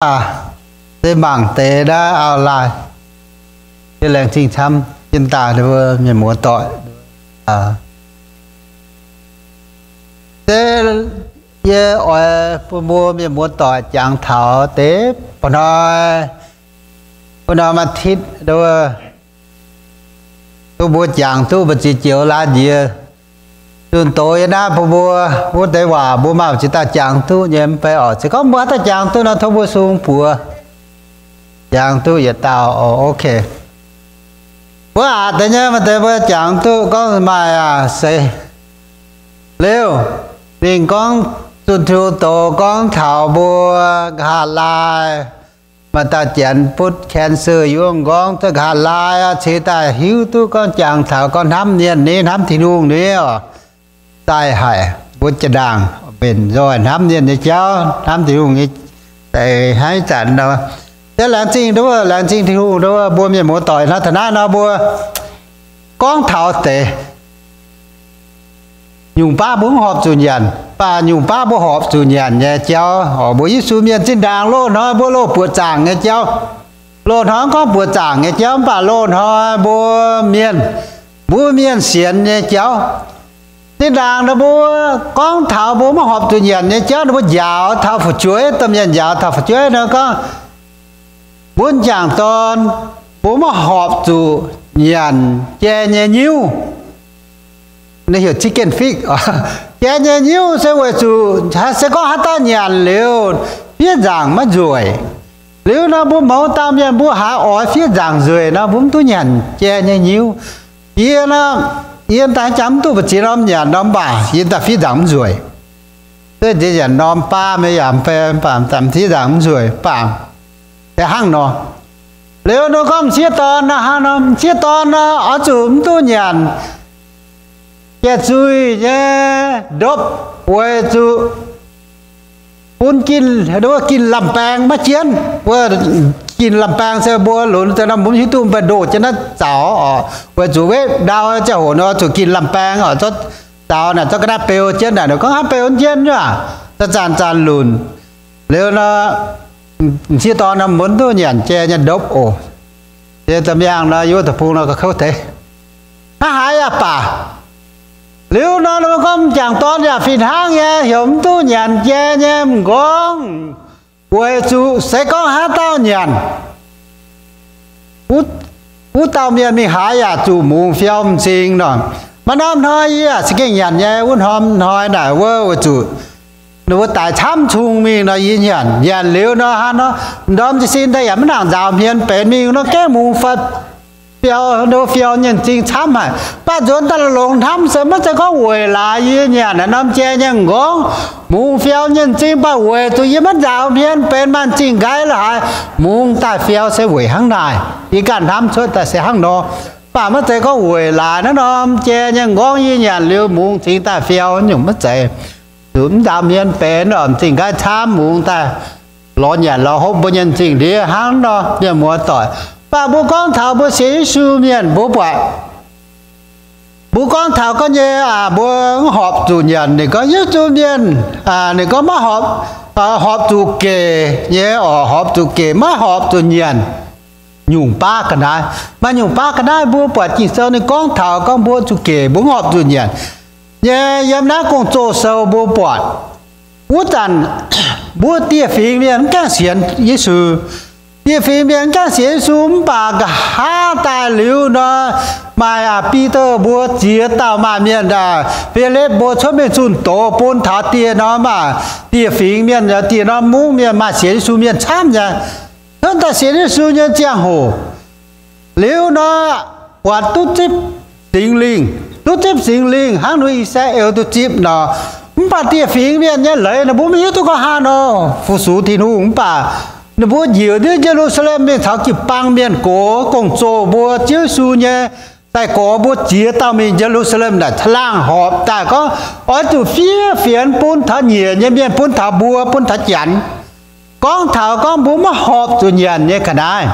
Aav, se mangc deix naaiv online, yie laengz zingh camv jienv daaih mbuo mienh muoz-doic. Se yie oix bun mbuo mienh muoz-doic jangx taux deix ba'hnoi, ba'hnoi วันอาทิตย์ duqv mbuo jangx duqv mbu'ziex joux laaix njiec zunh doz yie naaiv bun mbuo wuov deix waac mbuo maaih ziex dauh jangx duqv nyei mv bei oc. Se gorngv mbuo haaix dauh jangx duqv nor, tov mbuo sung buoz. Jangx duqv yietc dauh oc, ok. Mbuo aqc deix nyei maaih deix mbuo jangx duqv gorngv maaih aac, se liuz, ninh gorngv zunh Tin-Hungh doz gorngv taux mbuo nqa'haav laai maaih dauh janx butv cancer yiem wuov m'nqorngv, za'gengh nqa'haav laai aqv, ceix daaih hiuv duqv gorngv jangx taux gorngv hnamv mienh ni, hnamv Tin-Hungh ni oc. Daaih haic mbuo jaa-ndaangc mbenc nzoih hnamv mienh nyei jauv, hnamv Tin-Hungh nyei deix hnangv ih zanc nor. Se laengz zingh nduov, laengz zingh Tin-Hungh nduov, mbuo mienh muoz-doic nor, taux naaiv nor mbuo gorngv taux deix nyungc baav mbuo mv horpc zuqc nyanc, mv baac nyungc baav mbuo horpc zuqc nyanc nyei jauv oc. Mbuo Yesu mienh zinh ndaangc loz-hnoi mbuo loz buoqc zaangc nyei jauv. Loz-hnoi mv gorngv buoqc zaangc nyei jauv, mv baac loz-hnoi mbuo mienh, mbuo mienh sienx nyei jauv. Zinh ndaangc nor mbuo gorngv taux mbuo maiv horpc zuqc nyanc nyei jauv, ninh mbuo njaaux taux fu'jueiv, domh mienh njaaux taux fu'jueiv nor gorngv, mbuo m'jangc dorn, mbuo maiv horpc zuqc nyanc jai nyei nyiuv. Ninh heuc chicken feet. Jai nyei nyiuv se weic zuqc se gorngv haaix dauh nyanc liuz fiev nzaangc maiv nzueic. Liuz nor mbuo mouz dauh mienh mbuo haiz oix fiev nzaangc nzueic nor, mbuo mv duqv nyanc jai nyei nyiuv. Yie nor, yie daaih jangx mv duqv mbu'ziex norm nyanc nor, mv baac yie daaih fiev nzaangc mv nzueic. Duqv nziex nyanc norm baav maiv yaac mv bei, mv baac fiev nzaangc mv nzueic, mv baac se hnangv nor. Liuz nor gorngv m'sieqv dorn nor, hnangv nor m'sieqv dorn nor oix zuqc mv duqv nyanc jai-zuih nyei ndopv, weic zuqc bun ginh, ginh lamh baeng maiv jienv. Wuov ginh lamh baeng se mbuo lunx deix nor, mbuo mv hiuv duqv mv bei ndoh jienv naaiv zaux oc. Weic zuqc wetv ndau ziangh hoc nor zuqc ginh lamh baeng oc, zaux naaic zorqv ga'naaiv beu jienv naaic, ninh gorngv hnangv beu jienv aac, zanc-zanc lunc. Liuz nor, m'sieqv dorn nor mbuo mv duqv nyanc jai nyei ndopv oc. Yie za'miangh nor, yie wuov deic-bung nor ga'kouv deix. Hnangv haaix yaac baac, liuz nor, gorngv m'jangc dorn yaac fih hnangv nyei, heuc mv duqv nyanc jai nyei m'nqorngv, weic zuqc se gorngv haaix dauh nyanc, wuov dauh mienh mingh haaix yaac zuqc mungz fiau m'zing nor. Maaih norm hnoi yie yaac za'gengh nyanc nyei, wuov norm hnoi naaic wuov weic zuqc ninh mbuo daix camv cung mingh nor yie nyanc. Nyanc liuz nor, hnangv nor, ndorm jiez sin daaih yaac maiv nangc nzaaux hmien benx mingh nor, gaengh mungz fiau, fiau nyei m'zing camv haic. Mv baac nzuonx daaih longx hnamv se maiv zeiz gorngv weic laaix yie nyanc naaiv norm jai nyei m'nqorngv mungz fiau nyei m'zing, mv baac weic zuqc yie maiv nzaaux hmien benx maaih m'zing nqaiv la'haaix, mungz daaih fiau se weic hnangv naaic. Yie ganh hnamv cuotv daaih se hnangv nor. Mv baac maiv zeiz gorngv weic laaix naaiv norm jai nyei m'nqorngv yie nyanc liuz mungz cingx daaih fiau nyungc, maiv zeiz. Zuqc mv nzaaux hmien benx m'zing nqaiv camv, mungz daaih lorz nyanc lorz hopv mbuo nyei m'zing ndiev hnangv nor, mienh muoz-doic. Mv baac mbuo gorngv taux mbuo sienx Yesu mienh mbuo buatc, mbuo gorngv taux gorngv nyei aac, mbuo mv horpc zuqc nyanc. Ninh gorngv Yesu mienh, ninh gorngv maiv horpc, horpc zuqc gec nyei oc, horpc zuqc gec, maiv horpc zuqc nyanc nyungc baav ga'naaiv. Maaih nyungc baav ga'naaiv mbuo buatc Ging-Sou ninh gorngv taux gorngv mbuo zuqc gec, mbuo mv horpc zuqc nyanc nyei. Yiem naaiv Gong-Zoh Sou mbuo buatc, wuov zanc mbuo dieh fingx mienh mv gaengh sienx Yesu. Dieh fingx mienh mv gaengh sienx Yesu, mv baac nqa'haav daaih liuz nor, maaih aac Bide mbuo ziex dauh maaih mienh, Filipv mbuo cuotv mingh zunh doz bun taux dieh norm aac, dieh fingx mienh, dieh norm mungv mienh maaih sienx Yesu mienh camv nyei. Cuotv daaih sienx Yesu nyei ziangh hoc, liuz nor, buatc duqv zipv Singx Lingh, duqv zipv Singx Lingh hnangv nor I^saa^laa^en duqv zipv nor. Mv baac dieh fingx mienh nyei leiz nor mbuo maiv hiuv duqv gorngv haaix nor fu-sux Tin-Hungh. Mv baac ninh mbuo njiec ndiev Ye^lu^saa^lem mingh caux jiu-baang mienh gox gong-zoh mbuo Ziouv Yesu nyei sai-gorx mbuo ziex dauh mingh Ye^lu^saa^lem naaic caangh laangh horpc daaih gorngv oix zuqc fiev fienx bun taux nyiec nyei mienh, bun taux mbuo, bun taux Janx. Gorngv taux gorngv mbuo maiv horpc zuqc nyanc nyei ga'naaiv.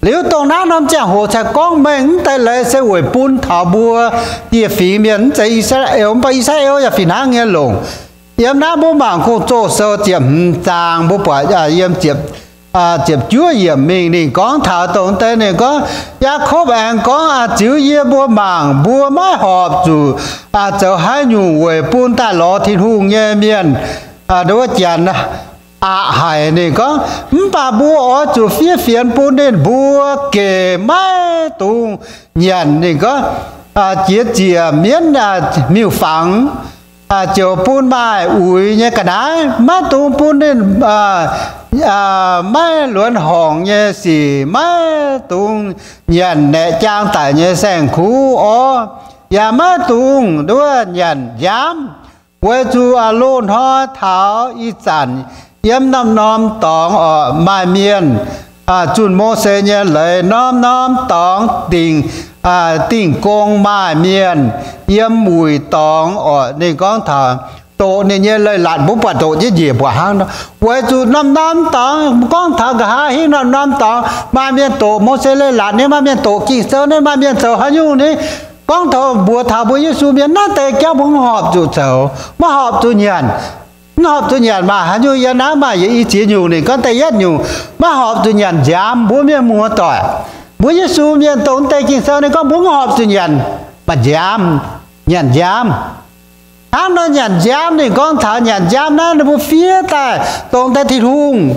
Liuz dongh naaiv norm ziangh hoc cingx gorngv mengh mv deix leiz se weic bun taux mbuo dieh fingx mienh, mv zeiz I^saa^laa^en. Mv baac I^saa^laa^en yaac fih hnangv nyei longc. Yiem naaiv mbuo mangc Gong-Zoh Sou ziepc hmz zaang, mbuo buatc yiem ziepc ziepc juov yiemc mingh ninh gorngv taux dongh deix, ninh gorngv, Yaakopv aengx gorngv, Ziux yie mbuo mangc, mbuo maiv horpc zuqc zoux haaix nyungc weic bun daaih lorz Tin-Hungh nyei mienh, nduov, janx aqc haic. Ninh gorngv, Mv baac mbuo oix zuqc fiev fienx bun ninh mbuo gec maiv dungx nyanc, ninh gorngv, jiex ziec mienv miuc-fangx, ziouc bun maaih uix nyei ga'naaiv, maiv dungx bun ninh maiv luonx horngc nyei sic, maiv dungx nyanc naeqc jaang daic nyei saeng-kuv orv, yaac maiv dungx nduov nyanc nziaamv, weic zuqc loz-hnoi taux ih zanc yiem norm-norm dorngx orqc, maaih mienh zunh Mose nyei leiz norm-norm dorngx dingc, dingh gong maaih mienh yiem wuic dorngx orqc. Ninh gorngv taux doqc ninh nyei leiz-latc, mbuo buatc doqc jienv njiec buatc hnangv nor, weic zuqc norm-norm dorngx gorngv taux nqa'haav hingv norm-norm dorngx maaih mienh doqc Mose leiz-latc, ninh maaih mienh doqc Ging-Sou, ninh maaih mienh zoux haaix nyungc ni. Gorngv taux mbuox taux mbuo Yesu mienh naaiv deix jauv mbuo mv horpc zuqc zoux, maiv horpc zuqc nyanc. Mv horpc zuqc nyanc maaih haaix nyungc? Yiem naaiv maaih yietc i ziex nyungc. Ninh gorngv da'yietv nyungc, maiv horpc zuqc nyanc nziaamv. Mbuo mienh muoz-doic, mbuo Yesu mienh dongh deix Ging-Sou ninh gorngv mbuo mv horpc zuqc nyanc maaih nziaamv, nyanc nziaamv. Hnangv nor nyanc nziaamv, ninh gorngv taux nyanc nziaamv naaiv ninh mbuo fiev daaih dongh deix Tin-Hungh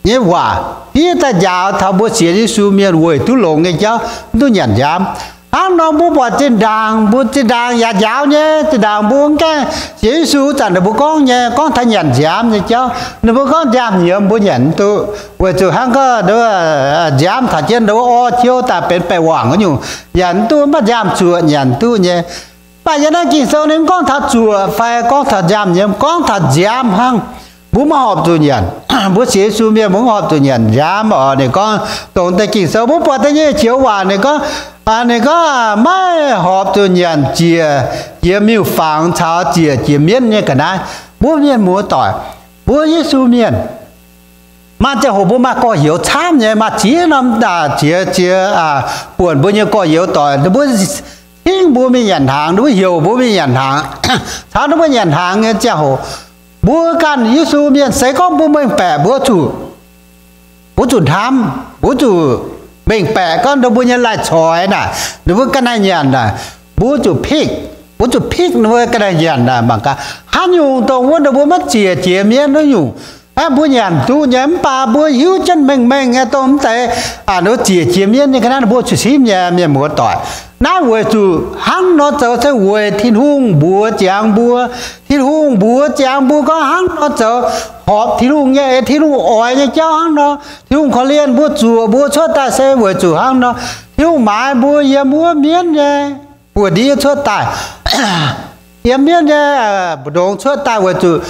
nyei waac, fiev daaih njaaux taux mbuo sienx Yesu mienh weic duqv longx nyei jauv mv duqv nyanc nziaamv. Hnangv nor mbuo buatc zinh ndaangc, mbuo zinh ndaangc yaac njaaux nyei. Zinh ndaangc mbuo mv gaengh sienx Yesu zanc ninh mbuo gorngv nyei, gorngv taux nyanc nziaamv nyei jauv, ninh mbuo gorngv nziaamv nyiemz mbuo nyanc mv duqv, weic zuqc hnangv gorngv nziaamv taux jienv nduov orv qiouv daaih benx baeqc wangc wuov nyungc, nyanc mv duqv, mv baac nziaamv zuoqc nyanc duqv nyei. Mv baac yiem naaiv Ging-Sou ninh mv gorngv taux zuoqc fai gorngv taux nziaamv nyiemz, gorngv taux nziaamv hnangv. Mbuo maiv horpc zuqc nyanc. Mbuo sienx Yesu mienh mbuo mv horpc zuqc nyanc nziaamv oc. Ninh gorngv dongh deix Ging-Sou mbuo buatc da'nyeic joux waac ninh gorngv, ninh gorngv maiv horpc zuqc nyanc ziec jiex miuc-fangx caux ziec jiex mienv nyei ga'naaiv. Mbuo mienh muoz-doic, mbuo Yesu mienh, maaih ziangh hoc mbuo maaih gorx-youz camv nyei, maaih ziex norm ziex ziex buonc mbuo nyei gorx-youz doic, ninh mbuo cingv mbuo mingh nyanc hnaangx, ninh mbuo heuc mbuo mingh nyanc hnaangx, caux ninh mbuo nyanc hnaangx nyei ziangh hoc, mbuo ganh Yesu mienh se gorngv mbuo mengh baeqc mbuo zuqc, mbuo zuqc hnamv, mbuo zuqc mengh baeqc gorngv ninh mbuo nyei lai-coix naaic, ninh mbuo ga'naaiv nyanc naaic, mbuo zuqc pikv, mbuo zuqc pikv ninh mbuo ga'naaiv nyanc naaic mangc gaax, haaix nyungc dongh wuov ninh mbuo maiv ziec jiex mienv wuov nyungc, mbuo nyanc duqv nyei. Mv baac mbuo hiuv jienv mengh mengh nyei dongh mv deix, ninh mbuo ziec jiex mienv nyei ga'naaiv ninh mbuo zuqc simv nyei, mienh muoz-doic. Naaiv weic zuqc hnangv nor zoux se weic Tin-Hungh mbuox ziangx mbuo. Tin-Hungh mbuox ziangx mbuo gorngv hnangv nor zoux horpc Tin-Hungh nyei, eix Tin-Hungh oix nyei jauv hnangv nor. Tin-Hungh korv-lienh mbuo zuoqc mbuo cuotv daaih se weic zuqc hnangv nor. Tin-Hungh maaiz mbuo yiem wuov mienv nyei buoz-ndiev cuotv daaih, yiem mienv nyei mbu'ndongx cuotv daaih weic zuqc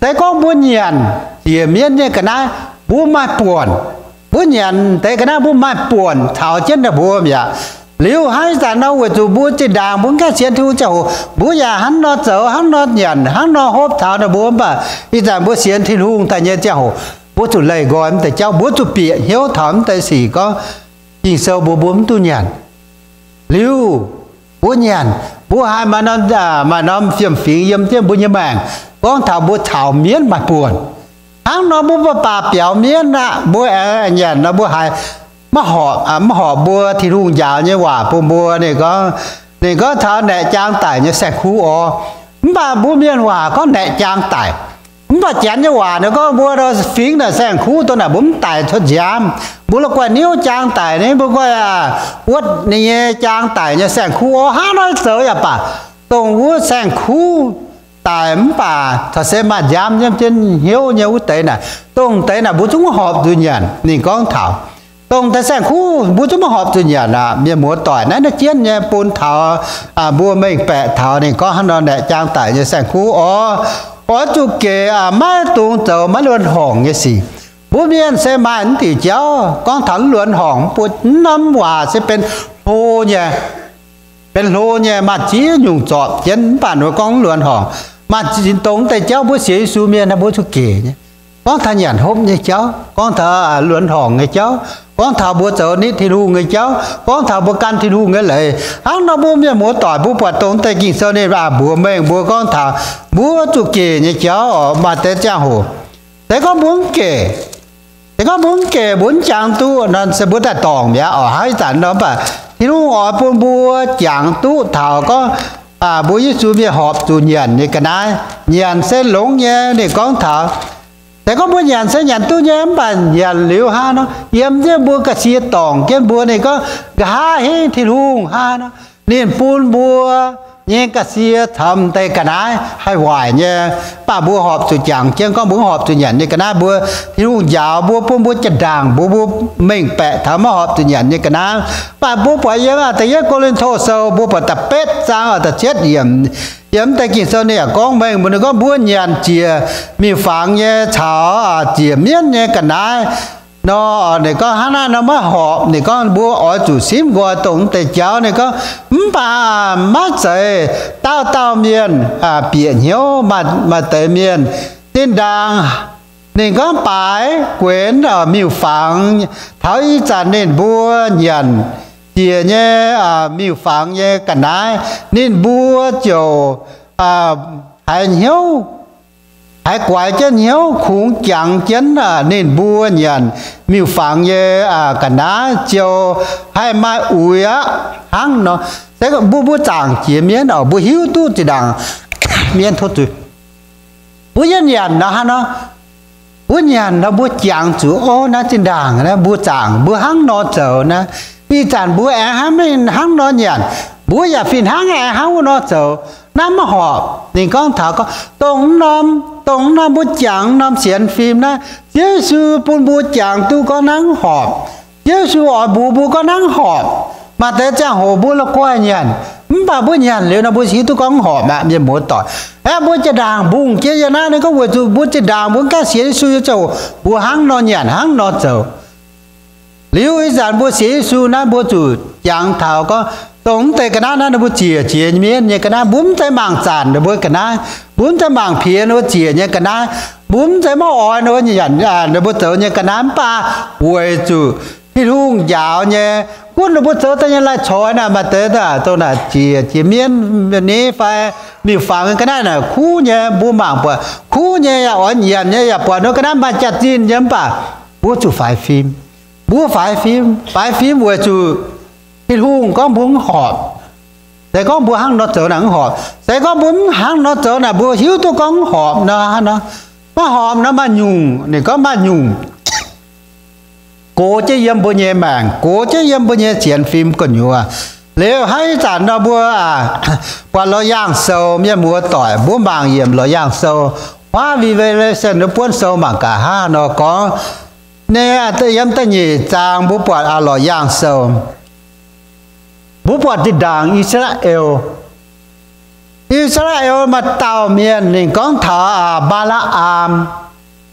se gorngv mbuo nyanc ziec mienv nyei ga'naaiv, mbuo maaih buonc. Mbuo nyanc deix ga'naaiv mbuo maaih buonc caux jienv ninh mbuo mi'aqv. Liuz hnangv ih zanc nor weic zuqc mbuo zinh ndaangc mbuo mv gaengh sienx Tin-Hungh ziangh hoc, mbuo yaac hnangv nor zoux, hnangv nor nyanc, hnangv nor hopv taux ninh mbuo. Mv baac ih zanc mbuo sienx Tin-Hungh daaih nyei ziangh hoc, mbuo zuqc leih nqoi mv deix jauv, mbuo zuqc bieqc hnyouv taux mv deix sic gorngv Ging-Sou mbuox mbuo mv duqv nyanc. Liuz mbuo nyanc, mbuo haiz maaih norm, maaih norm fiem-fingx yiem jienv mbuo nyei maengc, gorngv taux mbuo caux mienv maaih buonc. Hnangv nor mbuo mv baac biaux mienv aqv, mbuo aengx nyanc nor mbuo haiz maiv horpc, maiv horpc mbuo Tin-Hungh njaaux nyei waac bun mbuo. Ninh gorngv, ninh gorngv taux naeqc jaang daic nyei saeng-kuv orv. Mv baac mbuo mienh waac gorngv naeqc jaang daic. Mv baac Janx nyei waac ninh gorngv mbuo fingx naaic saeng-kuv dongh naaic mbuo mv daic cuotv nziaamv, mbuo la'guaih niouv jaang daic ni, mbuo guaih wuotv ninh nyei jaang daic nyei saeng-kuv orv. Hnangv nor zoux yaac baac dongh wuov saeng-kuv daic mv baac caux se maaih nziaamv yiem jienv hnyouv nyei wuov deix naaic, dongh deix naaic mbuo zungv maiv horpc zuqc nyanc. Ninh gorngv taux dongh deix saeng-kuv mbuo zungv maiv horpc zuqc nyanc aqv. Mienh muoz-doic, naaiv naaiv jienv nyei bun taux mbuo mengh baeqc taux ninh gorngv hnangv nor naeqc jaang daic nyei saeng-kuv orv, oix zuqc gec, maiv dungx zoux maiv luonx horngc nyei sic. Mbuo mienh se maaih mv diuc jauv gorngv taux mv luonx horngc, mv bun mv norm waac se benx hlo nyei, benx hlo nyei, maaih ziex nyungc zorpc jienv. Mv baac ninh mbuo gorngv mv luonx horngc, maaih ziex dongh deix jauv mbuo sienx Yesu mienh naaiv mbuo zuqc gec nyei. Gorngv taux nyanc hopv nyei jauv, gorngv taux luonx horngc nyei jauv, gorngv taux mbuo zoux nitv Tin-Hungh nyei jauv, gorngv taux mbuo gan Tin-Hungh nyei leiz. Hnangv nor mbuo mienh muoz-doic mbuo buatc dongh deix Ging-Sou ninh mbuox mengh mbuo gorngv taux mbuo zuqc gec nyei jauv oc. Maaih deix ziangh hoc se gorngv mbuo mv gec, Se gorngv mbuo mv gec mbuo mv jangx duqv nor, se mbuo daaih dorngc mi'aqv oc. Hnangv ih zanc nor, mv baac Tin-Hungh oix bun mbuo jangx duqv taux gorngv mbuo Yesu mienh horpc zuqc nyanc nyei ga'naaiv. Nyanc se longx nyei, ninh gorngv taux, se gorngv mbuo nyanc se nyanc duqv nyei, mv baac nyanc liuz hnangv nor, yiem jienv mbuo ga'sie dorngc jienv mbuo, ninh gorngv nqa'haav hingv Tin-Hungh hnangv nor, ninh bun mbuo nyei ga'sie caux m'deix ga'naaiv haih waaic nyei. Mv baac mbuo horpc zuqc jangx jienv gorngv mbuo mv horpc zuqc nyanc nyei ga'naaiv, mbuo, Tin-Hungh njaaux mbuo, bun mbuo jaa-ndaangc mbuo, mbuo mengh baeqc taux maiv horpc zuqc nyanc nyei ga'naaiv. Mv baac mbuo buatc yiem da'yietv Ko^lin^to Sou, mbuo buatc da'betv zaang da'cietv yiemc, yiem deix Ging-Sou ninh yaac gorngv mengh mbuo, ninh gorngv mbuo nyanc ziec miuc-fangx nyei caux ziec mienv nyei ga'naaiv nor, ninh gorngv hnangv naaiv nor maiv horpc. Ninh gorngv mbuo oix zuqc simv nqoi dongh mv deix jauv. Ninh gorngv, mv baac maiv zeiz dauh dauh mienh bieqc hnyouv. Maaih deix mienh zinh ndaangc ninh gorngv baaix guenx miuc-fangx, taux ih zanc ninh mbuo nyanc ziec nyei miuc-fangx nyei ga'naaiv, ninh mbuo ziouc haiz hnyouv, haiz guaix jienv hnyouv, kungx jangx jienv ninh mbuo nyanc miuc-fangx nyei ga'naaiv ziouc haih maaih uix aqv hnangv nor. Se mbuo, mbuo zaangc jiex mienv oc, mbuo hiuv duqv zinh ndaangc mienv tov zuiz. Mbuo yiem nyanc nor hnangv nor, mbuo nyanc nor mbuo jangx zuqc, o, naaiv zinh ndaangc naaiv mbuo zaangc mbuo hnangv nor zoux naaiv. Ih zanc mbuo aengx hnangv, hnangv nor nyanc, mbuo yaac fih hnangv aengx hnangv wuov nor zoux. Naaiv maiv horpc. Ninh gorngv taux gorngv, dongh mv norm, dongh mv norm mbuo jangx norm sienx fim naaiv, Ziouv Yesu bun mbuo jangx duqv gorngv naaiv mv horpc. Ziouv Yesu oix mbuox mbuo gorngv naaiv mv horpc. Maaih deix ziangh hoc mbuo la'guaih nyanc, mv baac mbuo nyanc liuz nor mbuo hiuv duqv gorngv mv horpc aqv, mienh muoz-doic. Aeqv, mbuo jaa-ndaangc mbungh jienv yiem naaiv, ninh gorngv weic zuqc mbuo zinh ndaangc mbuo mv gaengh sienx Yesu nyei ziangh hoc mbuo hnangv nor nyanc hnangv nor zoux. Liuz ih zanc mbuo sienx Yesu naaiv, mbuo zuqc jangx taux gorngv dongh mv deix ga'naaiv naaiv ninh mbuo ziec jiex mienv nyei ga'naaiv. Mbuo mv zeiz mangc zanc ninh mbuo ga'naaiv, mbuo mv zeiz mangc piex ninh mbuo ziec nyei ga'naaiv, mbuo mv zeiz maiv oix ninh mbuo nyanc, ninh mbuo zoux nyei ga'naaiv. Mv baac weic zuqc Tin-Hungh njaaux nyei, gunv ninh mbuo zoux daaih nyei lai-coix naaic, maaih deix dongh naaic ziec jiex mienv ni fai miuc-fangx ga'naaiv naaic kuv nyei, mbuo mangc buatc kuv nyei, yaac oix nyanc nyei, yaac buatc ninh ga'naaiv maaih jaax-zinh nyei, mv baac mbuo zuqc faix fim. Mbuo faix fim, faix fim weic zuqc Tin-Hungh gorngv mbuo mv horpc. Se gorngv mbuo hnangv nor zoux naaic mv horpc. Se gorngv mbuo mv hnangv nor zoux naaic, mbuo hiuv duqv gorngv mv horpc nor, hnangv nor, maiv horpc nor maaih nyungc, ninh gorngv maaih nyungc gox jienv yiem mbuo nyei maengc, gox jienv yiem mbuo nyei sienx fim gu'nyuoz. Liuz hnangv ih zanc nor mbuo buatc Loz-Yaangh Sou, mienh muoz-doic, mbuo mangc yiemc Loz-Yaangh Sou, Huaav Revelation wuov buonv sou mangc gaax hnangv nor gorngv. Naaiv yiem da'nyeic zaang mbuo buatc Loz-Yaangh Sou, mbuo buatc zinh ndaangc I^saa^laa^en, I^saa^laa^en maaih dauh mienh, ninh gorngv taux Mbaa^laa^am.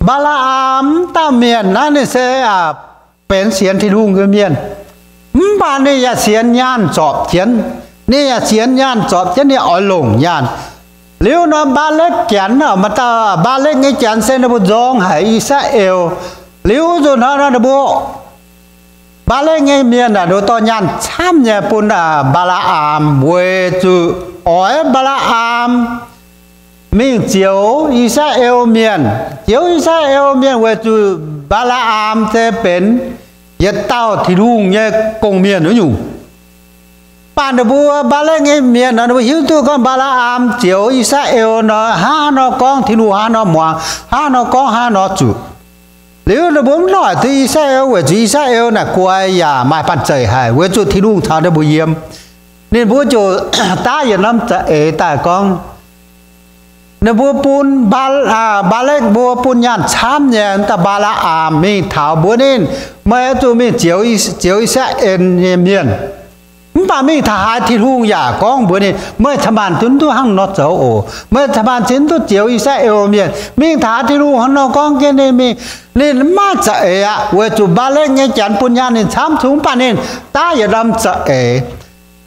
Mbaa^laa^am wuov dauh mienh naaiv ninh se benx sienx Tin-Hungh nyei mienh, mv baac ninh yaac sienx nyaanh zorpc jienv. Ninh yaac sienx nyaanh zorpc jienv, ninh oix longc nyaanh. Liuz nor Mbaa^lekv Janx, maaih dauh Mbaa^lekv nyei janx se ninh mbuo nzorng haic I^saa^laa^en. Liuz zuqc hnoi nor ninh mbuo Mbaa^lekv nyei mienh aah, ninh mbuo dorh nyaanh camv nyei bun Mbaa^laa^am weic zuqc oix Mbaa^laa^am mingh zioux I^saa^laa^en Mienh. Zioux I^saa^laa^en Mienh weic zuqc Mbaa^laa^am se benx yietc dauh Tin-Hungh nyei gong-mienh wuov nyungc. Mv baac ninh mbuo Mbaa^lekv nyei mienh nor, ninh mbuo hiuv duqv gorngv Mbaa^laa^am zioux I^saa^laa^en nor, hnangv nor gorngv Tin-Hungh hnangv nor muangx, hnangv nor gorngv hnangv nor zuqc. Liuz ninh mbuo mv noic duqv I^saa^laa^en weic zuqc I^saa^laa^en naaic guai yaac maaih banh zeic haic weic zuqc Tin-Hungh caux ninh mbuo yiem. Ninh mbuo ziouc daav yietc norm za'eix daaih gorngv, ninh mbuo bun Mbaa, Mbaa^lekv mbuo bun nyaanh camv nyei dauh Mbaa^laa^am mingh taux mbuox ninh, meih oix zuqc mingh zioux, zioux I^saa^laa^en nyei mienh. Mv baac mingh taux haaix Tin-Hungh yaac gorngv mbuox ninh, meih ca'maanc zunv duqv hnangv nor zoux oc. Meih ca'maanc zunv duqv zioux I^saa^laa^en mienh. Mingh taux haaix Tin-Hungh hnangv nor gorngv jienv ninh mingh. Ninh mv maaih za'eix aqv, weic zuqc Mbaa^lekv nyei janx bun nyaanh ninh camv zungv, mv baac ninh daav yietc norm za'eix.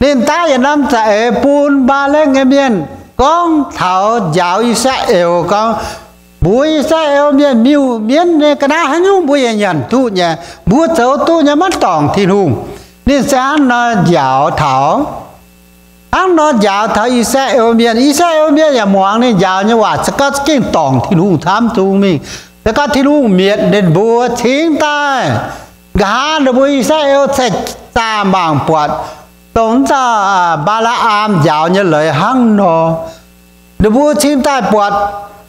Ninh daav yietc norm za'eix bun Mbaa^lekv nyei mienh gorngv taux njaaux I^saa^laa^en gorngv, mbuox I^saa^laa^en mienh, miuc-mienv nyei ga'naaiv haaix nyungc mbuo yaac nyanc duqv nyei, mbuo zoux duqv nyei, maiv dorngc Tin-Hungh. Ninh se hnangv nor njaaux taux, hnangv nor njaaux taux I^saa^laa^en mienh. I^saa^laa^en mienh yaac muangx ninh njaaux nyei waac, se gorngv za'gengh dorngc Tin-Hungh camv zungv mingh. Se gorngv Tin-Hungh mietc ninh mbuo cingx daaih, nqa'haav ninh mbuo I^saa^laa^en cingx zaah mangc buatc dongh wuov dauh Mbaa^laa^am njaaux nyei leiz hnangv nor. Ninh mbuo cingx daaih buatc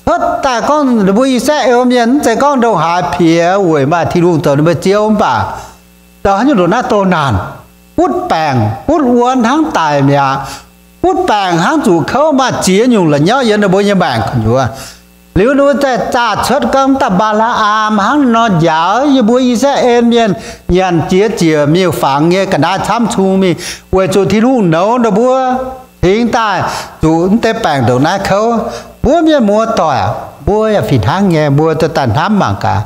cuotv daaih gorngv ninh mbuo I^saa^laa^en Mienh mv zeiz gorngv ndongc haaix piex weic maaih Tin-Hungh zoux ninh mbuo Ziouv mv baac zoux haaix nyungc ndongc naaiv doh naanc, butv baengc butv wuonv hnangv daic mi'aqv, butv baengc hnangv zuqc kouv, maaih ziex nyungc la'nyauv yiem ninh mbuo nyei maengc gu'nyuoz. Liuz ninh mbuo zaah cuotv gorngv dauh Mbaa^laa^am hnangv nor njaaux yie mbuo I^saa^laa^en Mienh nyanc jiex ziec miuc-fangx nyei ga'naaiv camv cung mingh, weic zuqc Tin-Hungh nouz ninh mbuo cingx daaih zuqc mv deix baengc ndongc naaiv kouv. Mbuo mienh muoz-doic, mbuo yaac fih hnangv nyei, mbuo dorh daaih hnamv mangc gaax.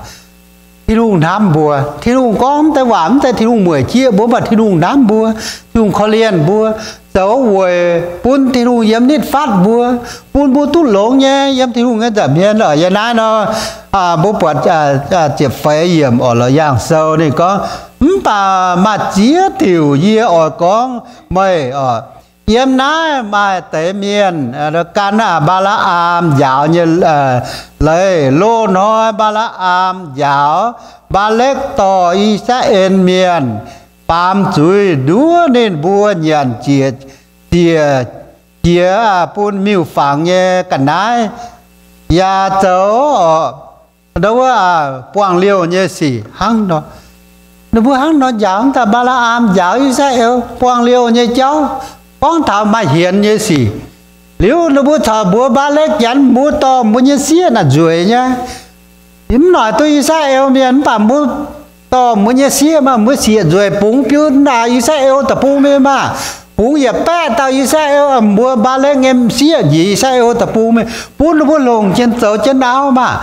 Tin-Hungh hnamv mbuo. Tin-Hungh gorngv mv deix waac mv zeiz Tin-Hungh mueic jieqv mbuo, mv baac Tin-Hungh hnamv mbuo. Tin-Hungh korv-lienh mbuo, zoux weic bun Tin-Hungh yiem nitv fatv mbuo, bun mbuo duqv longx nyei yiem Tin-Hungh nyei nza'hmien. Yiem naaiv nor, mbuo buatc ziepc feix yiemc orqc, Laauc Yaangh Sou ninh gorngv, mv baac maaih ziex diuc yie oix gorngv meih orqc. Yiem naaiv maaih deix mienh gan Mbaa^laa^am njaaux nyei leiz. Loz-hnoi Mbaa^laa^am njaaux Mbaalekv dorh I^saa^laa^en Mienh baamz zuiz nduov ninh mbuo nyanc jiex ziec jiex bun miuc-fangx nyei ga'naaiv, yaac zoux orqc, ndau wuov buangh liouh nyei sic hnangv nor. Ninh mbuo hnangv nor njaaux, dauh Mbaa^laa^am njaaux I^saa^laa^en buangh liouh nyei jauv, gorngv taux maaih hienx nyei sic. Liuz ninh mbuo corc mbuox Mbaalekv, janx mbuo dorh mbuo nyei sieqv naaic nzueic nyei. Mv noic duqv I^saa^laa^en Mienh, mv baac mbuo dorh mbuo nyei sieqv, maaih mbuo sieqv nzueic bungx biu naaic I^saa^laa^en Deic-Bung mingh maah. Bungx yietc baeqv dauh I^saa^laa^en, mbuo Mbaalekv nyei sieqv njiec I^saa^laa^en Deic-Bung mingh, bun ninh mbuo longc jienv zoux jienv auv maah.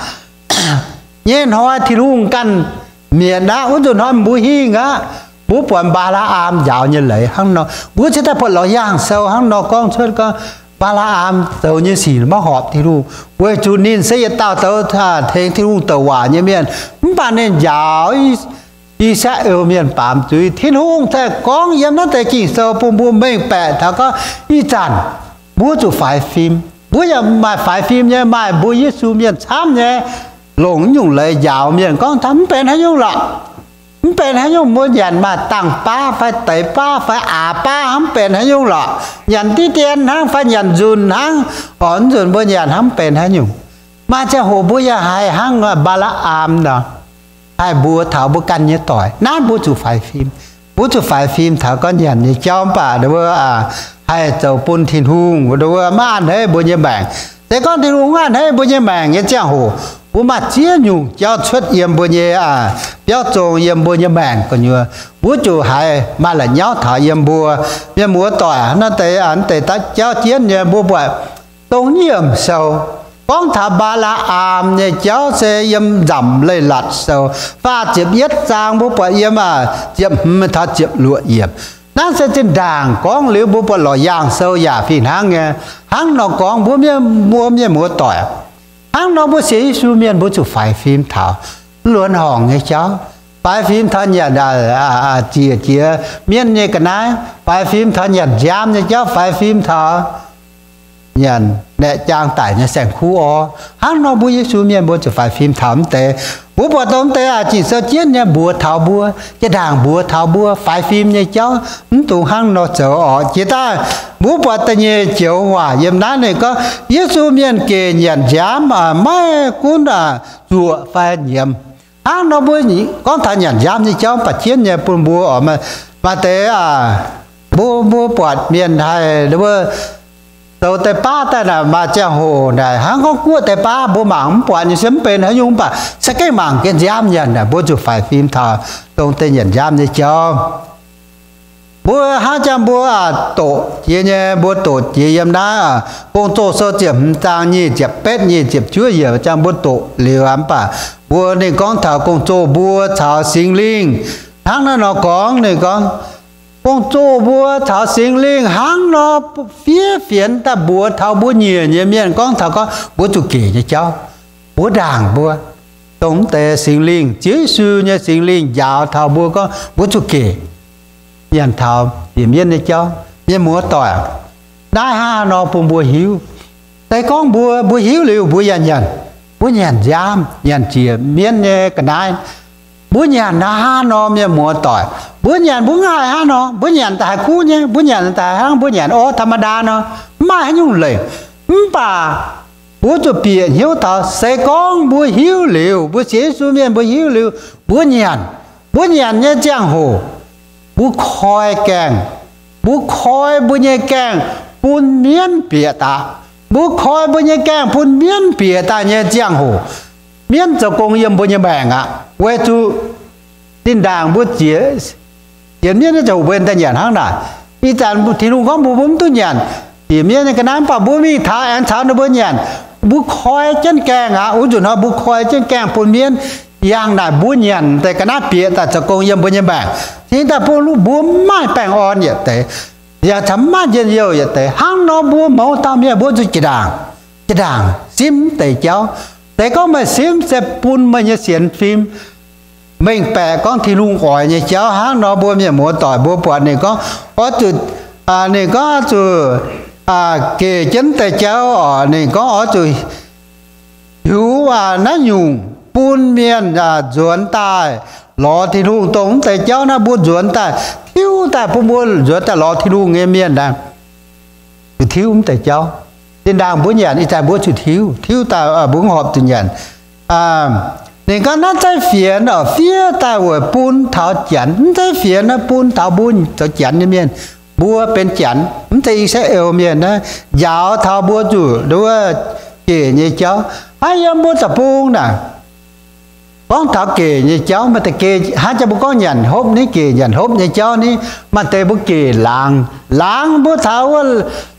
Nyei hnoi Tin-Hungh ganh mietc aqv. Wuov nzunc hnoi mbuo hingh aqv. Mbuo buatc Mbaa^laa^am njaaux nyei leiz hnangv nor. Mbuo cingx daaih buatc Laauc Yaangh Sou hnangv nor gorngv cuotv gorngv Mbaa^laa^am zoux nyei sic maiv horpc Tin-Hungh, weic zuqc ninh se yietc dauh zoux tengx Tin-Hungh douc waac nyei mienh, mv baac ninh njaaux I^saa^laa^en Mienh baamz zuiz. Tin-Hungh zaah gorngv yiem naaiv deix Ging-Sou bun mbuo mengh baeqc taux gorngv ih zanc mbuo zuqc faix fim. Mbuo yaac maaih faix fim nyei, maaih mbuo Yesu Mienh camv nyei longc naaiv nyungc leiz njaaux mienh gorngv taux mv benx haaix nyungc lorqc. Mv benx haaix nyungc, mbuo nyanc maaih dangh baav fai deix baav fai aax baav, mv benx haaix nyungc lorqc. Nyanc diqv dien hnangv fai nyanc nzunc hnangv, orqc, nzunc mbuo nyanc hnangv mv benx haaix nyungc. Maaih ziangh hoc mbuo yaac haih hnangv Mbaa^laa^am nor, haih mbuox taux mbuo ganh nyei doic, naaiv mbuo zuqc faix fim. Mbuo zuqc faix fim taux gorngv nyanc nyei jauv, mv baac wuov haih zoux bun Tin-Hungh wuov maiv a'hneiv mbuo nyei maengc. Se gorngv Tin-Hungh maiv a'hneiv mbuo nyei maengc nyei ziangh hoc, mbuo maaih ziex nyungc jauv cuotv yiem mbuo nyei biauv zong, yiem mbuo nyei maengc gu'nyuoz, mbuo ziouc haiz maaih la'nyauv taux yiem mbuo. Mienh muoz-doic, naaiv deix deix jauv jienv nyei mbuo buatc dongh Nyiemc Sou gorngv taux Mbaa^laa^am nyei jauv se yiem Nzamc Leiz-Latc Sou faah ziepc yietv zaang, mbuo buatc yiem ziepc hmz taux ziepc luoqc yiemc. Naaiv se zinh ndaangc gorngv liuz mbuo buatc Laauc Yaangh Sou yaac fih hnangv nyei. Hnangv nor gorngv mbuo mienh, mbuo mienh muoz-doic, hnangv nor mbuo sienx Yesu mienh mbuo zuqc faix fim taux luonx horngc nyei jauv, faix fim taux nyanc ziec jiex mienh nyei ga'naaiv, faix fim taux nyanc nziaamv nyei jauv, faix fim taux nyanc naeqc jaang daic nyei saeng-kuv orv. Hnangv nor mbuo Yesu mienh mbuo zuqc faix fim taux mv deix. Mbuo buatc dongh mv deix aac, Ging-Sou jienv nyei mbuox taux mbuo, jaa-ndaangc mbuox taux mbuo faix fim nyei jauv mv dungx hnangv nor zoux orqc. Jiex daaih mbuo buatc da'nyeic joux waac yiem naaiv ninh gorngv Yesu mienh gec nyanc nziaamv maiv gunv zuoqc fai nyiemz. Hnangv nor mbuo gorngv taux nyanc nziaamv nyei jauv baac jienv nyei bun mbuo oc. Maaih deix mbuo, mbuo buatc mienh haih zoux deix baav daaih naaic, maaih ziangh hoc naaic hnangv gorngv guoqv deix baav mbuo mangc mv buatc nyei se mv benx haaix nyungc, mv baac se gengh mangc gengh nziaamv nyanc naaic, mbuo zuqc faix fim taux dongh deix nyanc nziaamv nyei jauv. Mbuo hnangv jangx mbuo doqc jiex nyei, mbuo doqc jiex yiem naaiv Gong-Zoh Sou ziepc hmz zaang nyic ziepc betv, nyic ziepc juov yiemc, jangx mbuo doqc liuz mv baac mbuo ninh gorngv taux gong-zoh mbuo caux Singx Lingh. Hnangv naaiv nor gorngv ninh gorngv, gong-zoh mbuo caux Singx Lingh hnangv nor fiev fienx daaih mbuox taux mbuo nyiec nyei mienh gorngv taux gorngv mbuo zuqc gec nyei jauv, mbuo ndaangc mbuo, dongh mv deix Singx Lingh, Ziouv Yesu nyei Singx Lingh njaaux taux mbuo gorngv mbuo zuqc gec, nyanc taux bieqc mienv nyei jauv. Mienh muoz-doic, naaiv hnangv haaix nor bun mbuo hiuv? Se gorngv mbuo, mbuo hiuv liuz mbuo yaac nyanc, Mbuo nyanc nziaamv, nyanc ziec mienv nyei ga'naaiv. Mbuo nyanc hnangv nor, mienh muoz-doic, mbuo nyanc mbuo ngaih hnangv nor, mbuo nyanc daaih haiz kuv nyei, mbuo nyanc daaih hnangv mbuo nyanc orv ธรรมดา nor, mv maaih haaix nyungc leiz. Mv baac mbuo zuqc bieqc hnyouv taux, se gorngv mbuo hiuv liuz, mbuo sienx Yesu mienh mbuo hiuv liuz, mbuo nyanc, mbuo nyanc nyei ziangh hoc, mbuo koi gaengh, mbuo koi mbuo nyei gaengh bun mienv bieqc daaih. Mbuo koi mbuo nyei gaengh bun mienv bieqc daaih nyei ziangh hoc, mienv zoux gong yiem mbuo nyei maengc aqv. Weic zuqc zinh ndaangc mbuo ziex, ziex mienv nyei ziangh hoc mbuo daaih nyanc hnangv naaic. Ih zanc Tin-Hungh gorngv mbuo, mbuo mv duqv nyanc ziex mienv nyei ga'naaiv, mv baac mbuo mingh taux aengx caux ninh mbuo nyanc. Mbuo koi jienv gaengh aqv. Wuov nzunc hnoi mbuo koi jienv gaengh bun mienv yangh naaic, mbuo nyanc deix ga'naaiv bieqc daaih zoux gong yiem mbuo nyei maengc. Cingx daaih bun mbuo mv maaih baengh orn yietc deix, yaac caux mv maaih njien-youh yietc deix. Hnangv nor mbuo mouz dauh mienh mbuo zuqc jiex ndaangc, jiex ndaangc simv deix jauv. Se gorngv meih simv se bun meih nyei sienx fim mengh baeqc gorngv Tin-Hungh oix nyei jauv. Hnangv nor mbuo mienh muoz-doic mbuo buatc ninh gorngv oix zuqc, ninh gorngv zuqc gec jienv deix jauv oc. Ninh gorngv oix zuqc hiuv naaiv nyungc bun mienh nzuonx daaih lorz Tin-Hungh, dongh mv deix jauv naaiv mbuo nzuonx daaih, tiuv daaih bun mbuo nzuonx daaih lorz Tin-Hungh nyei mienh naaiv. Zuqc tiuv mv deix jauv. Zinh ndaangc mbuo nyanc ih zanc mbuo zuqc tiuv, tiuv daaih mbuo mv horpc zuqc nyanc. Ninh gorngv naaiv zeiv fienx oc, fiev daaih weic bun taux Janx. Mv zeiv fienx naaiv bun taux mbuo zoux Janx nyei mienh. Mbuo benx Janx, mv zeiz I^saa^laa^en Mienh naaiv, njaaux taux mbuo zuqc nduov gec nyei jauv. Hnangv yiem mbuo deic-bung naaic, gorngv taux gec nyei jauv, maaih deix gec hnangv jang mbuo gorngv nyanc hopv ni, gec nyanc hopv nyei jauv ni. Maaih deix mbuo gec laangz, laangz mbuo taux wuov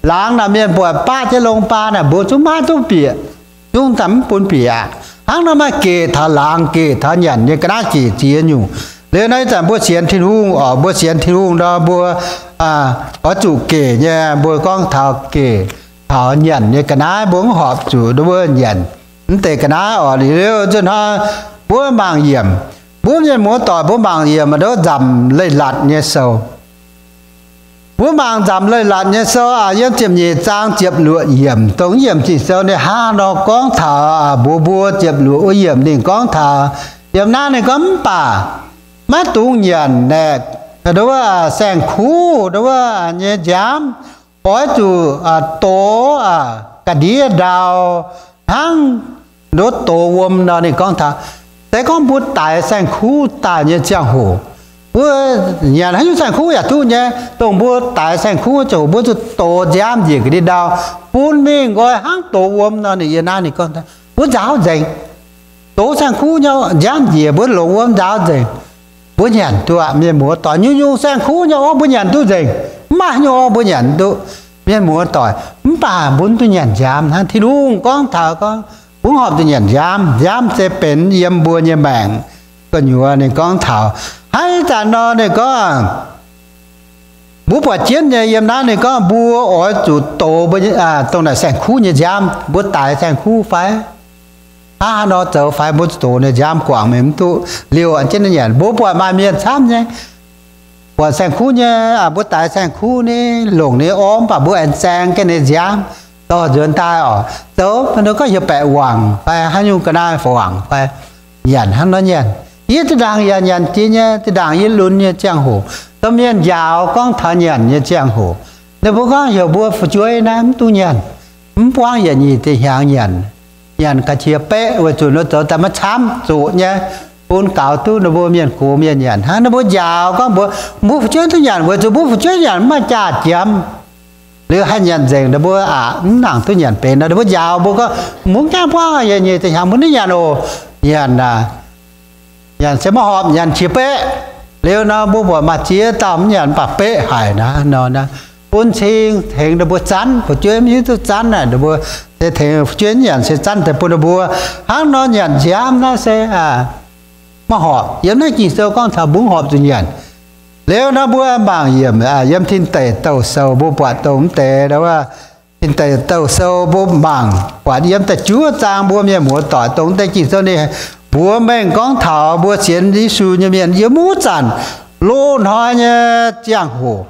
laangz naaic mienh buatc baqv jienv long baa naaic mbuo zungv maiv duqv bieqc, zungv daaih mv bun bieqc aqv. Hnangv nor maaih gec taux laangz, gec taux nyanc nyei ga'naaiv gec ziex nyungc. Liuz naaiv ih zanc mbuo sienx Tin-Hungh oc, mbuo sienx Tin-Hungh nor mbuo oix zuqc gec nyei, mbuo gorngv taux gec taux nyanc nyei ga'naaiv mbuo mv horpc zuqc nduov nyanc mv deix ga'naaiv oc. Liuz nzunc hnoi mbuo mangc yiemc, mbuo mienh muoz-doic mbuo mangc yiemc nduov Nzamc Leiz-Latc nyei sou. Mbuo mangc Nzamc Leiz-Latc nyei sou aqv, yiem ziepc nyeic zaang ziepc luoqc yiemc, dongh yiemc Ging-Sou ninh hnangv nor gorngv taux mbuox mbuo, ziepc luoqc wuov yiemc ninh gorngv taux, yiem naaiv ninh gorngv, mv baac maiv dungx nyanc naaic nduov saeng-kuv nduov nyei nziaamv, oix zuqc dox ga'ndiev ndau hnangv nduov dox wuom nor. Ninh gorngv taux se gorngv mbuo daix saeng-kuv daaih nyei ziangh hoc, mbuo nyanc haaix nyungc saeng-kuv yaac duqv nyei. Dongh mbuo daix saeng-kuv ziangh hoc mbuo zuqc dox nziaamv njiec ga'ndiev ndau bun mingh nqoi hnangv dox wuom nor. Ninh yiem naaiv ninh gorngv mbuo nzaaux nzengc. Dox saeng-kuv nyei nziaamv njiec mbuo longc wuom nzaaux nzengc, mbuo nyanc duqv aqv. Mienh muoz-doic, nyungc-nyungc saeng-kuv nyei orv mbuo nyanc duqv nzengc, mv maaih haaix nyungc orv mbuo nyanc duqv. Mienh muoz-doic, mv baac mbuo mv duqv nyanc nziaamv hnangv. Tin-Hungh gorngv taux gorngv mbuo mv horpc zuqc nyanc nziaamv. Nziaamv se benx yiem mbuo nyei maengc gu'nyuoz. Ninh gorngv taux hnangv ih zanc nor, ninh gorngv mbuo buatc jienv nyei yiem naaiv ninh gorngv mbuo oix zuqc dox mbuo dongh naaic saeng-kuv nyei nziaamv. Mbuo daix saeng-kuv fai hnangv haaix nor zoux fai mbuo zuqc dox ninh nziaamv guangc mingh mv duqv liouh an jienv nyanc. Mbuo buatc maaih mienh camv nyei buatc saeng-kuv nyei, mbuo daix saeng-kuv ni, longc ninh orv, mv baac mbuo aengx zaeng jienv ninh nziaamv dorh nzuonx daaih oc, zoux nor gorngv heuc baeqc wangc fai haaix nyungc ga'naaiv wangc fai nyanc hnangv nor nyanc. Yie zinh ndaangc yaac nyanc jiex nyei, zinh ndaangc yie lunx nyei ziangh hoc, domh mienh njaaux gorngv taux nyanc nyei ziangh hoc, ninh mbuo gorngv heuc mbuo fu'jueiv naaiv mv duqv nyanc, mv buangv yietc nyeic deix hnyangx nyanc. Nyanc ga'qiex beqv weic zuqc ninh zoux daaih maiv camv, zoqc nyei, bun gaux duqv ninh mbuo mienh gox mienh nyanc. Hnangv ninh mbuo njaaux gorngv mbuox mbuo fu'jueiv duqv nyanc weic zuqc mbuo fu'jueiv nyanc mv maaih jaax-jiemx. Liuz haih nyanc nzengc, ninh mbuo aqc mv nangc duqv nyanc benx nor, ninh mbuo njaaux mbuo gorngv, mbuo mv gaengh buangv yietc nyeic deix hnyangx, mbuo duqv nyanc oc. Nyanc aac, nyanc se maiv horpc, nyanc qiex beqv. Liuz nor mbuo buatc maaih ziex dauh mv nyanc mv baac beqv haic naaiv nor, bun cing tengx ninh mbuo zanv, fu'jueiv mv hiuv duqv zanv naaic, ninh mbuo se tengx fu'jueiv mv nyanc se zanv deix bun ninh mbuo. Hnangv nor nyanc nziaamv naaiv se maiv horpc. Yiem naaiv Ging-Sou gorngv taux mbuo mv horpc zuqc nyanc. Liuz nor mbuo mangc yiemc yiem Tin Deic Douh Sou, mbuo buatc dongh mv deix Tin Deic Douh Sou mbuo mangc buatc yiem da'juov zaang, mbuo mienh muoz-doic, dongh deix Ging-Sou ninh mbuox mengh gorngv taux mbuo sienx Yesu nyei mienh yiem wuov zanc loz-hnoi nyei ziangh hoc.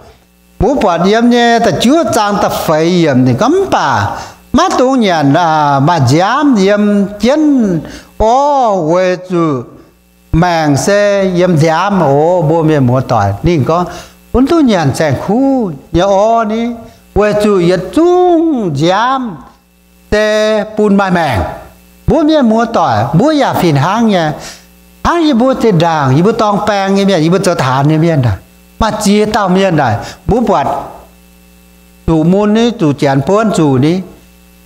Mbuo buatc yiem nyei da'juov zaang da'feix yiemc ninh gorngv, mv baac maiv dungx nyanc maaih nziaamv yiem jienv orv, weic zuqc maengc se yiem nziaamv oc. Mbuo mienh muoz-doic, ninh gorngv mbuo duqv nyanc saeng-kuv nyei orv ni, weic zuqc yietc zungv nziaamv se bun maaih maengc. Mbuo mienh muoz-doic, mbuo yaac fih hnangv nyei. Hnangv yie mbuo zinh ndaangc, yie mbuo dorng baeng nyei mienh, yie mbuo zoux taanx nyei mienh naaic, maaih ziex dauh mienh naaic, mbuo buatc zuqc mun ni, zuqc janx buonv zuqc ni,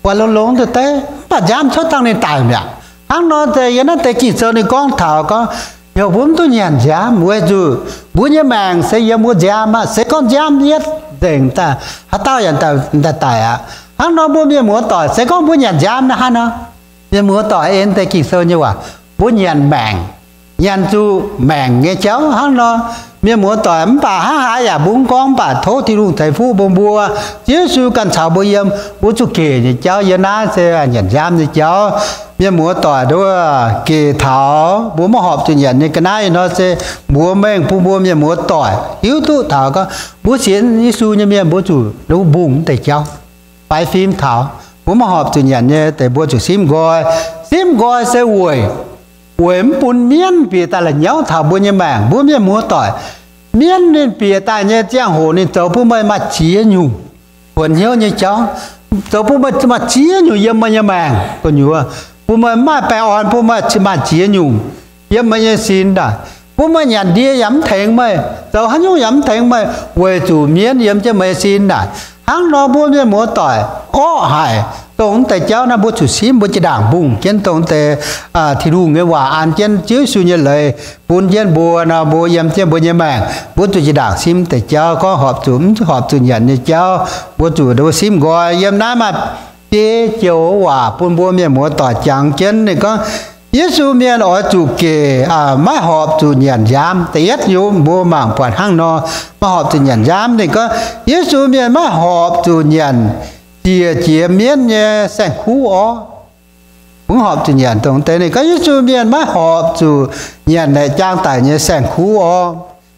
buatc longx-longx deix, mv baac nziaamv cuotv dangh ninh daic mi'aqv. Hnangv nor se yiem naaiv deix Ging-Sou ninh gorngv taux gorngv, heuc mbuo mv duqv nyanc nziaamv weic zuqc mbuo nyei maengc se yiem wuov nziaamv aqv. Se gorngv nziaamv yietv nzengc daaih, haaix dauh yaac daaih daic aqv. Hnangv nor mbuo mienh muoz-doic, se gorngv mbuo nyanc nziaamv naaiv hnangv nor, mienh muoz-doic, en deix Ging-Sou nyei waac, mbuo nyanc maengc, nyanc zuqc maengc nyei jauv hnangv nor. Mienh muoz-doic, mv baac hnangv haaix yaac mbuo mv gorngv, mv baac tov Tin-Hungh ceix fuqv bun mbuo. Ziouv Yesu ganh caux mbuo yiem, mbuo zuqc gec nyei jauv yiem naaiv se nyanc nziaamv nyei jauv. Mienh muoz-doic, nduov gec taux mbuo maiv horpc zuqc nyanc nyei ga'naaiv nor se mbuox mengh bun mbuo mienh muoz-doic hiuv duqv taux gorngv mbuo sienx Yesu nyei mienh mbuo zuqc nduov mbungh mv deix jauv. Faix fim taux mbuo maiv horpc zuqc nyanc nyei deix mbuo zuqc simv nqoi. Simv nqoi se weic, weic mv bun mienv bieqc daaih la'nyauv taux mbuo nyei maengc. Mbuo mienh muoz-doic, mienv ninh bieqc daaih nyei ziangh hoc ninh zoux bun meih maaih ziex nyungc kuonx hnyouv nyei jauv, zoux bun meih maaih ziex nyungc yiem meih nyei maengc gu'nyuoz, bun meih mv maaih baengh orn, bun meih maaih ziex nyungc yiem meih nyei sin daaih, bun meih nyanc ndie yaac mv tengx meih, zoux haaix nyungc yaac mv tengx meih, weic zuqc mienv yiem jienv meih nyei sin daaih. Hnangv nor mbuo mienh muoz-doic orqv haic. Dongh mv deix jauv naaiv mbuo zuqc simv, mbuo jiex ndaangc mbungh jienv dongh deix Tin-Hungh nyei waac an jienv Ziouv Yesu nyei leiz bun jienv mbuo nor, mbuo yiem jienv mbuo nyei maengc, mbuo zuqc jiex ndaangc simv deix jauv. Gorngv horpc zuqc mv horpc zuqc nyanc nyei jauv, mbuo zuqc mbuo simv nqoi. Yiem naaiv maaih biei joux waac bun mbuo mienh muoz-doic jangx jienv. Ninh gorngv, Yesu mienh oix zuqc gec, maiv horpc zuqc nyanc nziaamv. Da'yietv nyungc mbuo mangc buatc hnangv nor, maiv horpc zuqc nyanc nziaamv. Ninh gorngv Yesu mienh maiv horpc zuqc nyanc ziec jiex mienv nyei saeng-kuv orv. Mv horpc zuqc nyanc dongh deix. Ninh gorngv Yesu mienh maiv horpc zuqc nyanc naeqc jaang daic nyei saeng-kuv orv.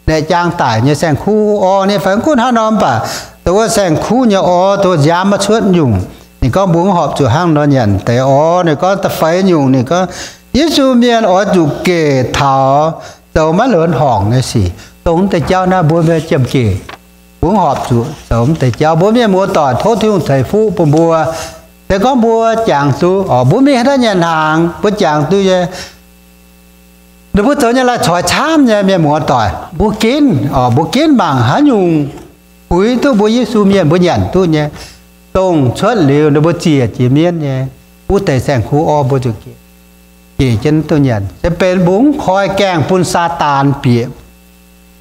Naeqc jaang daic nyei saeng-kuv orv ni, fai gunv hnangv nor mv baac dongh wuov saeng-kuv nyei orv, dongh wuov nziaamv maiv cuotv nyungc. Ninh gorngv mbuo mv horpc zuqc hnangv nor nyanc deix orv. Ninh gorngv da'feix nyungc, ninh gorngv Yesu mienh oix zuqc gec taux zoux maiv luonx horngc nyei sic. Dongh deix jauv naaiv mbuo mienh jiem gec, mbuo mv horpc zuqc zoux mv deix jauv. Mbuo mienh muoz-doic, tov Tin-Hungh ceix fuqv bun mbuo. Se gorngv mbuo jangx duqv, mbuo mingh haaix dauh nyanc hnaangx mbuo jangx duqv nyei, ninh mbuo zoux nyei lai-coix camv nyei, mienh muoz-doic. Mbuo ginv, mbuo ginv mangc haaix nyungc puix duqv mbuo Yesu mienh mbuo nyanc duqv nyei. Dongh cuotv liuz ninh mbuo ziec jiex mienv nyei wuov deix saeng-kuv orv mbuo zuqc gec jienv duqv nyanc. Se benx mbuo mv koi gaengh bun Saadaan bieqc.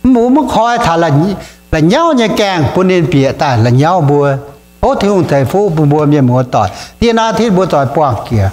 Mv, mbuo mv koi taux la'nyauv nyei gaengh bun ninh bieqc daaih la'nyauv mbuo. Tov Tin-Hungh ceix fuqv bun mbuo mienh muoz-doic. Dieh naaiv tin mbuo zoix buangh jiex.